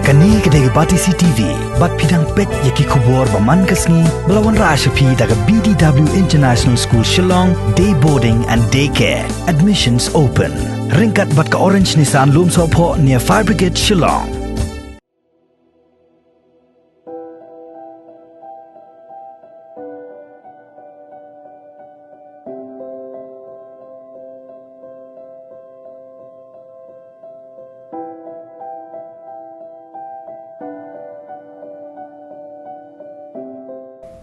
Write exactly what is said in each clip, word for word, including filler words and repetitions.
Kane ka dei ka Batesi T V, bad phi dang peit ïa ki khubor ba man ka sngi, ba la wanrah sha phi da ka B D W International School Shillong, Day Boarding and Day Care. Admissions open. Ryngkat bad ka Orange Nissan Lumsohphoh near Fire Brigade Shillong.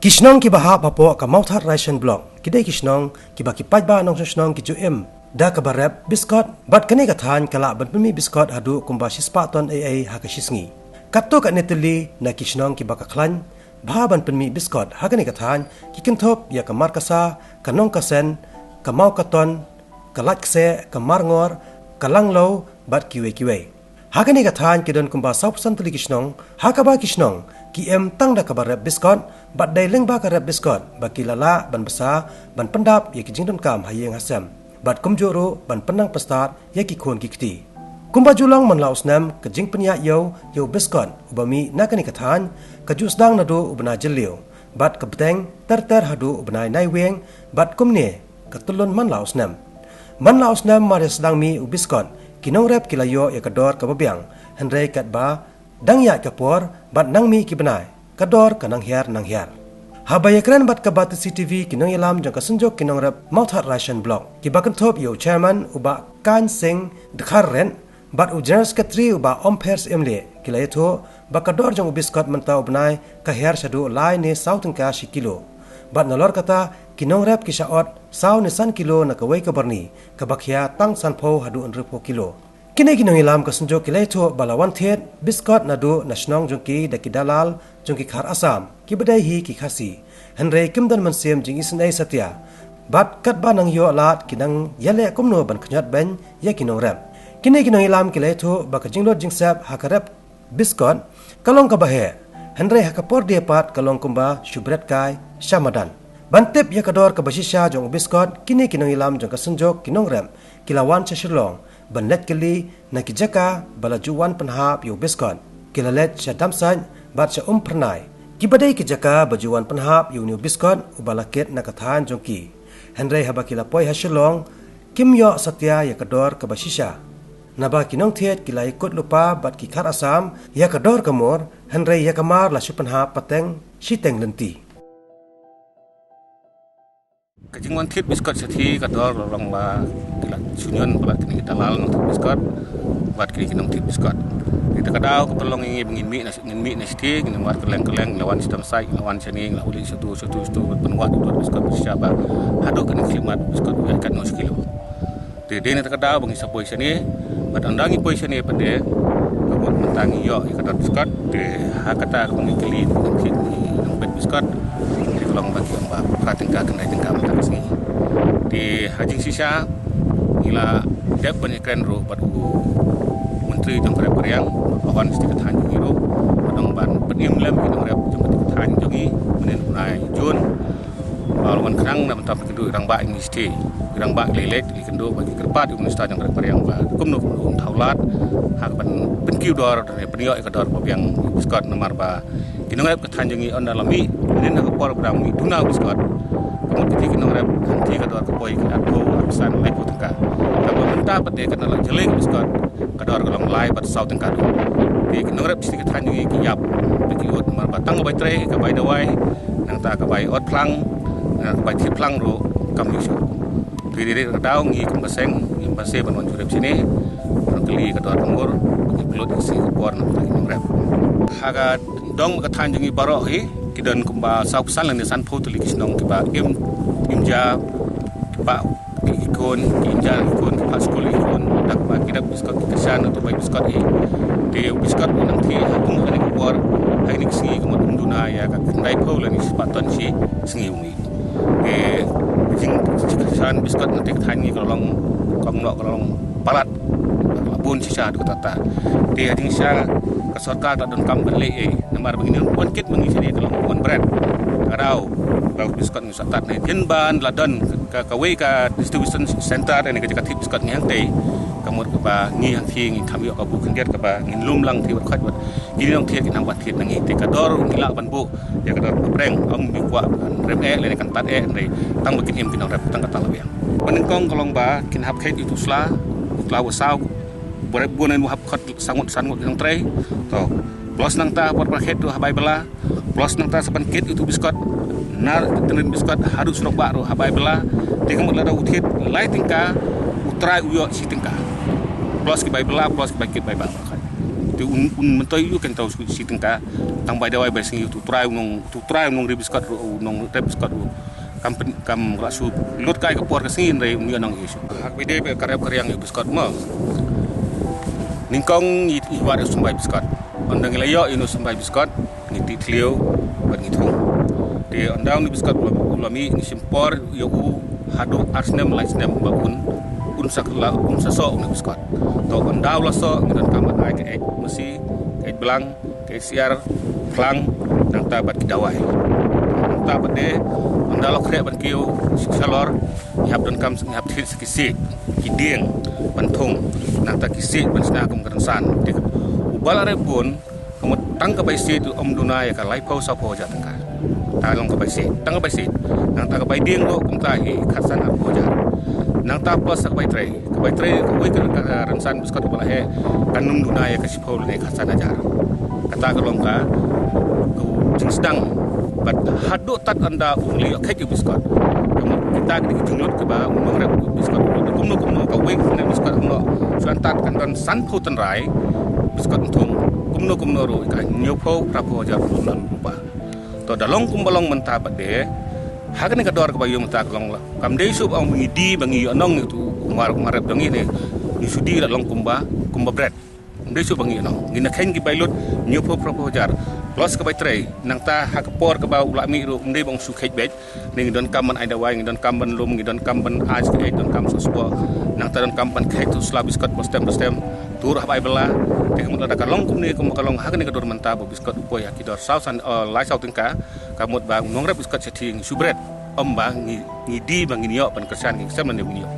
Ki shnong kiba hap hapoh ka Mawthadraishan Block ki dei ki shnong kiba ki paidbah nongshong shnong ki ju im da kaba rep biskot, bad kane ka thaiñ ka lah ban pynmih biskot haduh kumba shispah ton ei ei ha ka shisngi. Katto katne tylli na ki shnong kiba ka khlaiñ bha ban pynmih biskot ha kane ka thaiñ ki kynthup ïa ka Markasa, ka Nongkasen, ka Mawkaton, ka Laitkse, ka Marngor, ka Langlo, bad kiwei kiwei. Ha kane ka thaiñ ki don kumba sawphew san tylli ki shnong, ha kaba ki shnong ki im tang da kaba rep biskot, bad dei lyngba ka rep biskot ba ki la lah ban bsa, ban pyndap ïa ki jingdonkam ha ïing ha sem, bad kumjuh ruh ban pynnang pynstad ïa ki khun ki kti. Kumba ju long man la u snem, ka jingpynïaid ïew ïa u biskot uba mih na kane ka thaiñ ka ju sdang naduh u bnai Jylliew, bad ka bteng ter ter haduh u bnai Naiwieng, bad kumne ka tyllun man la u snem. Man la u snem mar ïa sdang mih u biskot, ki nongrep ki la ïoh ïa ka dor kaba biang, hynrei katba dang ïaid ka por bad nang mih ki bnai, ka dor ka nang hiar nang hiar. Haba ïakren bad ka Batesi T V ki nongïalam jong ka Synjuk ki Nongrep Mawthadraishan Block, kiba kynthup ïa u Chairman u Bah Kain Singh Dkharret bad u General Secretary u Bah Ompher Syiemlieh, ki la ïathuh ba ka dor jong u biskot mynta u bnai ka hiar shaduh lai ne saw tyngka shi kilo. Bad nalor kata, ki nongrep ki shah ot saw ne san kilo na kawei ka byrni, kaba khia tang sanphew haduh hynriewphew kilo. Kine ki nongïalam ka Synjuk ki la ïathuh ba la wan thied biskot naduh na shnong jong ki da ki dalal jong ki Khar Assam, kiba dei hi ki Khasi. Hynrei kim don mynsiem jingisynei satia, bad katba nang ïoh lad ki nang ïaleh kumno ban khñiot beiñ ïa ki nongrep. Kine ki nongïalam ki la ïathuh ba ka jinglut jingsep ha ka rep biskot ka long kaba heh, hynrei ha ka por die pat ka long kumba shu bret kai sha madan. Ban tip ïa ka dor kaba shisha jong u biskot, kine ki nongïalam jong ka Synjuk ki Nongrep ki la wan sha Shillong ban leit kylli na ki jaka ba la ju wan pynhap ïa u biskot. Ki la leit sha Damsait bad sha Umphyrnai, kiba dei ki jaka ba ju wan pynhap ïa une u biskot uba la kit na ka thaiñ jong ki. Hynrei haba ki la poi ha Shillong, kim ïoh satia ïa ka dor kaba shisha. Naba ki nongthied ki la ïakut lypa bad ki Khar Assam ïa ka dor ka mur, hynrei ïa ka mar la shu pynhap pateng shiteng lynti. Ka jingwan thied biskot shathie ka dor la long ba ki la shu ñion palat kine ki dalal nongthied biskot bad kine ki nongthied biskot. Te ka daw ka pynlong ïa ngi ba ngin mih na, ngin mih na shathie, ngin wan kylleng kylleng, ngin la wan sha Damsait, ngin la wan shane, ngin la hu leit shatu shatu shatu, ban pynwad u dor biskot ba shisha ba haduh kane ka khyllipmat biskot u ïaid katno shi kilo. Te dei na kata ka daw ba ngi sa poi shane, bad ynda ngi poi shane pat de, ka mut mynta ngi ïoh ïa ka dor biskot. Te ha kata kaba ngi kylli na ki nongthied, ki nongpeit biskot, te ka long ba ki ong ba phra tyngka khyndai tyngka mynta ka sngi. Te ha jingshisha ngi la dep ban ïakren ruh bad u Myntri jong ka rep ka riang, ba wan sha ka thaiñ jong ngi ruh, ba dang ban pynim lem ki nongrep jong ka thaiñ jong ngi mynnin u bnai Jun. Ba la wan khnang na bynta pynduh i rangbah, i Ministry, i rangbah ki leit, ki kynduh bad ki kyrpad ïa u Minister jong ka rep ka riang ba kumno kumno un thaw lad ha ka ban pynkiew dor ne pynïoh ïa ka dor ba biang biskot, namar ba ki nongrep ka thaiñ jong ngi ynda la mih mynnin ha ka por ba dang mih duna biskot, ka mut kiti ki nongrep hangtei ka dor ka poi ki arphew, arphew san, laiphew tyngka. Kaba mynta pat de ka la jyllei biskot, ka dor ka long lai bad saw tyngka. Te ki nongrep sha ka thaiñ jong ngi ki ïap, te ki ot namar ba tang ka bai trei, ka bai dawai, nangta ka bai ot phlang, eh, ka bai thied phlang ruh kam mih shuh. Te dei dei ka daw ngi kum ka seng, ngi ym banse ban wan jurip shane, ban kylli ka dor ka mur, ngi pynlut ïa ka sngi ka por na ka bynta ki nongrep. Ha ka dong ka thaiñ jong ngi baroh hi, ki don kumba sawphew san lane sanphew tylli ki shnong kiba im, im ja, kiba ki khun, ki im ja ki khun, kiba skul ki khun, da kaba ki dap biskot, ki kyrshan, uto bai biskot hi. Te u biskot u nang thied ha kum kane ka por, ha kine ki sngi ka mut um duna ïa ka khyndaiphew lane shispah ton shi sngi u mih. Te ka jingkyrshan biskot na kata ka thaiñ ngi ka la long kong noh, ka la long palat, ka la bun shisha haduh katta katta. Te ha jingshisha ka sorkar ka la donkam ban leh ei, namar ba ngin wan kit ma ngi shane ka long wan bret. Ka daw ba biskot ngi sa tad ne, kin ban la don ka, kawei ka distribution center ne ka jaka thied biskot ngi hangtei. Ka mut kaba ngi hangta ngi kham ïoh ka buh khyndiat kaba ngin lum lang thied bad khoit bad kine nongthied kin nang ban thied na ngi. Te ka dor ngi lah ban buh ïa ka dor ba pyrshang, ym ngi kwah ban rem eh lane kan tad eh, hynrei tang ba kin im ki nongrep tang kata la biang. Ba nyngkong ka long ba kin hap kheit ïa utu u sla, u tla u saw, ba rep bun, u hap khot san ngut san ngut ki nongtrei. To, plus nangta por ba kheit ruh ha Bai Bylla, plus nangta sa ban kit utu u biskot, nar tynrin biskot haduh surok bah ruh ha Bai Bylla. Te ka mut lada u thied lai tyngka, u trai u ïoh shi tyngka. Plus ki Bai Bylla, plus ki bai kit bai bah. Te un, un myntoi ïoh kan tau shi tyngka. Tang bai dawai bai sngi utu u trai u nong, utu u trai u nongri biskot ruh, u nongrep biskot ruh kam pyn, kam lah shu lut kai ka por ka sngi, hynrei un ïoh nang ïoh shuh. Ha kaba ïadei bad ka rep ka riang ïa u biskot mo, nyngkong ngi, ngi wad ïa u symbai biskot. Ynda ngi la ïoh ïa u symbai biskot, ngi tih thliew bad ngi thung. Te ynda une u biskot u la, u la mih, ngi shim por ïa u haduh ar snem lai snem ba un, un sa la, un sa soh une u biskot. To ynda u la soh ngi donkam ban ai ka eit masi, ka eit blang, ka eit syiar, phlang, nangta bad ki dawai. Nangta bad de, ynda la khreh ban kiew shalor, ngi hap donkam, ngi hap thied sa ki siej, ki dieng ban thung, nangta ki siej ban shna kum ka rynsan. Te u ba la rep bun, ka mut tang ka bai siej ruh ym duna ïa ka laiphew sawphew hajar tyngka. Ta long ka bai siej, tang ka bai siej. Nangta ka bai dieng ruh kumta hi khatsan arphew hajar. Nangta plus sa ka bai trei. Ka bai trei kawei ka, ka rynsan biskot kaba la heh kan ym duna ïa ka shiphew lane khatsan hajar. Kata ka long ka, ka jingsdang. Bad haduh tad ynda u ngi ïoh kheit ïa u biskot. Ka mut kita ki dei ki jinglut kaba u nongrep biskot. Kumno kumno kawei ka snem biskot kumno. Shuwa tad kan don sanphew tynrai biskot thung. Kumno kumno ruh ka hynñiewphew phraphew hajar ruh la lut lypa. To da long kumba long mynta pat de, ha kane ka dor kaba ïoh mynta ka long la, kam dei shuh ba ong ba ngi die ba ngi ïoh nong ïa utu u mar, u mar rep jong ngi ne. Ngi shu die la long kumba, kumba bret. Kam dei shuh ba ngi ïoh nong. Ngi na khein ki bai lut hynñiewphew phraphew hajar plus ka bai trei. Nangta ha ka por kaba u la mih ruh kam dei ba ong shu kheit beit. Ngi donkam ban ai dawai, ngi donkam ban lum, ngi donkam ban ai sha ki eit, donkam sha sboh. Nangta donkam ban kheit utu u sla biskot ba stem ba stem. Tur ha Bai Bylla. Te ka mut lada ka long kumne kumba ka long ha kane ka dur mynta ba biskot u poi ha ki dor saw san, eh, lai saw tyngka. Ka mut ba u nongrep biskot shatei ngi shu bret. Ym ba ngi, ngi die ba ngin ïoh ban kyrshan, ngin kyrshan ban ïoh, ngin ïoh.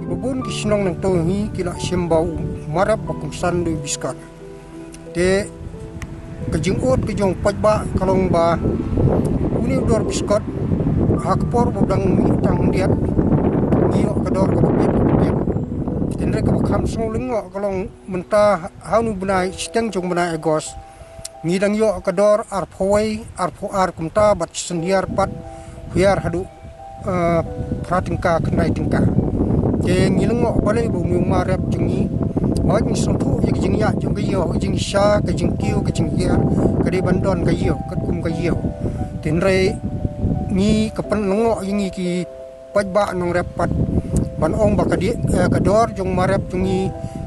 Kiba bun ki shnong nangto hi ki la shim ba u mar rep ba kongsan da u biskot. Te ka jingud ka jong u paidbah ka long ba une u dor biskot ha ka por ba u dang mih tang khyndiat ngi ïoh ka dor kaba biang, kaba biang. Hynrei kaba kham sngew lyngngoh ka long mynta ha une u bnai, shiteng jong u bnai August, ngi dang ïoh ka dor arphew wei, arphew ar kumta bad shisien hiar pat, hiar haduh, eh, phra tyngka, khyndai tyngka. Te ngi lyngngoh balei ba une u mar rep jong ngi. Hooid ngi sngewthuh ïa ka jingïaid jong ka ïew, ka jingshisha, ka jingkiew, ka jinghiar, ka dei ban don ka ïew, katkum ka ïew. Hynrei ngi ka pynlyngngoh ïa ngi ki paidbah nongrep pat ban ong ba ka dei, eh, ka dor jong u mar rep jong ngi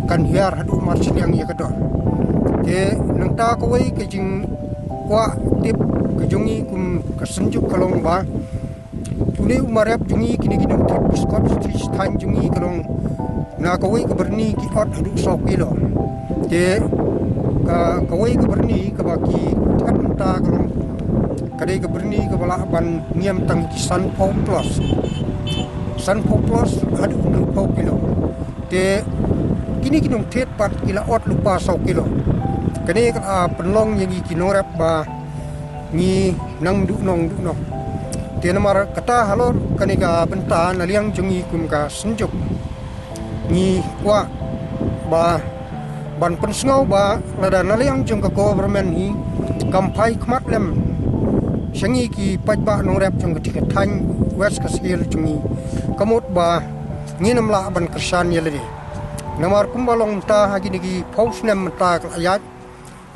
kan hiar haduh marshiliang ïa ka dor. Te nangta kawei ka jingkwah tip ka jong ngi kum ka Synjuk ka long ba une u mar rep jong ngi, kine ki nongthied biskot shi thaiñ jong ngi ka long na kawei ka byrni ki ot haduh saw kilo. Te ka, kawei ka byrni kaba ki thied mynta ka long ka dei ka byrni kaba lah ban ngiam tang ki sanphew plus. Sanphew plus haduh hynriewphew kilo. Te kine ki nongthied pat ki la ot lypa saw kilo. Kane ka la pynlong ïa ngi ki nongrep ba ngi nang duh nong, duh nong. Te namar kata halor kane ka bynta na liang jong ngi kum ka Synjuk ngi kwah ba ban pynsngew ba lada na liang jong ka government hi kam phai khmat lem sha ngi ki paidbah nongrep jong ka thaiñ West Khasi Hills jong ngi, ka mut ba ngin ym lah ban kyrshan ïa lade. Namar kumba long mynta ha kine ki phew snem mynta ka la ïaid,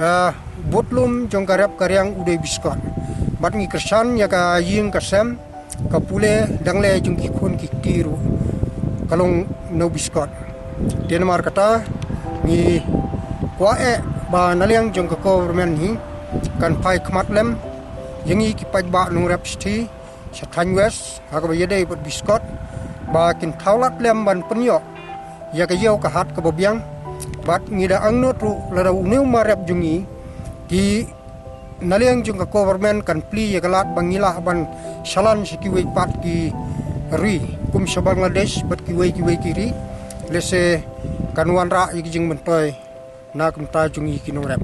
ah, budlum jong ka rep ka riang u dei u biskot. Bad ngi kyrshan ïa ka ïing ka sem, ka pule dangle jong ki khun ki kti ruh ka long na u biskot. Te namar kata ngi kwah eh ba na liang jong ka government hi kan phai khmat lem ïa ngi ki paidbah nongrep shithi, sha thaiñ West ha kaba ïadei bad Biskot ba kin thaw lad lem ban pynïoh ïa ka ïew ka hat kaba biang. Bad ngi da angnud ruh lada une u marep jong ngi, ki na liang jong ka government kan plie ïa ka lad ba ngi lah ban shalan sha kiwei pat ki ri kum sha Bangladesh bad kiwei kiwei ki ri, lehse kan wanrah ïa ki jingmyntoi na ka bynta jong ngi ki nongrep.